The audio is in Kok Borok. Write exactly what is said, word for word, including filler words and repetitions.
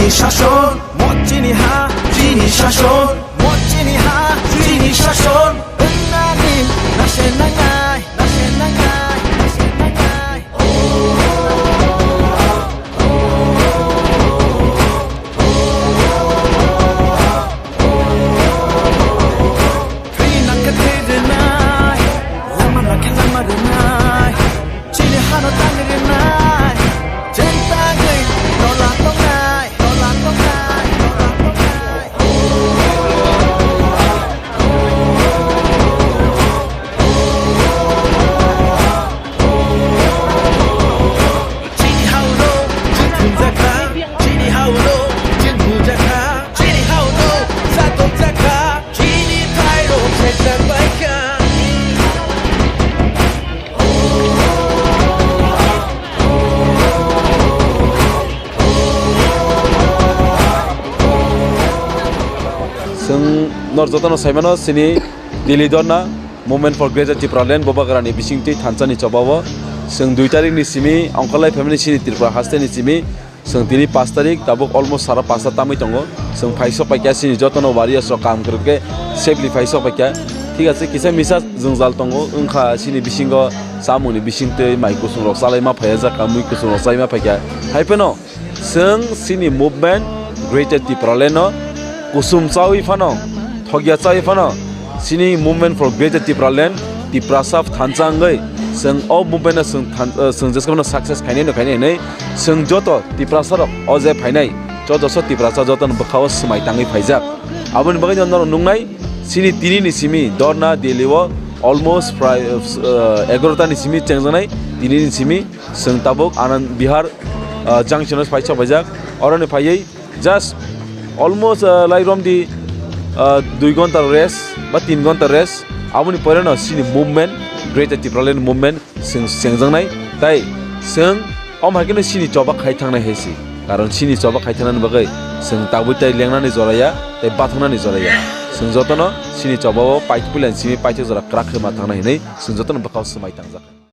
Shason, mo chini ha, chini shason, mo chini ha, chini shason. Wngna di, nase nangnai, nase nangnai, nase nangnai. Thwi nangkhe thwi rwnai, lama nangkhe lama rwnai. Chini hano tang rwnai, chini tangwi tola tongnai, tola tongnai, tola tongnai. Chini hauno, chini thumjakha, chini hauno, chini bujakha, chini hauno, satokjakha, chini thairok sekjakbaikha. Chwng nor jotono saimano chini Delhi Dharna Movement for Greater Tipraland Bubagrani bisingtwi thansa ni chobao chwng dui tarik ni simi ongkolai family chini Tripura haste ni simi chwng tini pash tarik tabuk almost sara pasta tamwi tongo. Chwng phaisok paikha chini jotono warriors rok kam kwrwk khe safely phaisok paikha. Thik ache, kisa misa jwngjal tongo wngkha chini bisingo chamungni bisingtwi mai kusung rok chalaima phaiya jaka mui kusung rok chaima phaikha. Hai phano chwng chini movement Greater Tipraland no kusum chawi phano, thokya chawi phano, chini Movement for Greater Tipraland, Tiprasa thansa wngwi chwng o movement no chwng than-, eh, chwng jesa phano success khainai no khainai hinwi chwng joto Tiprasa rok o je phainai, joto so Tiprasa joto no bwkha o swmai tangwi phaijak. Aboni bagwi no norok nuknai, chini tini ni simi Dharna Delhi o almost prai, eh, egaroh ta ni simi chengjaknai, tini ni simi. Chwng tabuk Anand Vihar, ah, junction o phai sok paijak. Oroni phaiwi just almost, ah, lai romdi, ah, dui ghonta rest ba tin ghonta rest. Aboni pore no chini movement, Greater Tipraland movement chwng chengjaknai. Tai chwng omo hai kheno chini choba khai thangnai hai se. Karon chini choba khai thangnani bagwi chwng tabuk tai lengnani joraya, tai bathangnani joraya. Chwng jotono chini choba o paithak puila simi paithak jora kwrak khe ma thangnai hinwi chwng jotono bwkha o swmai tangjak.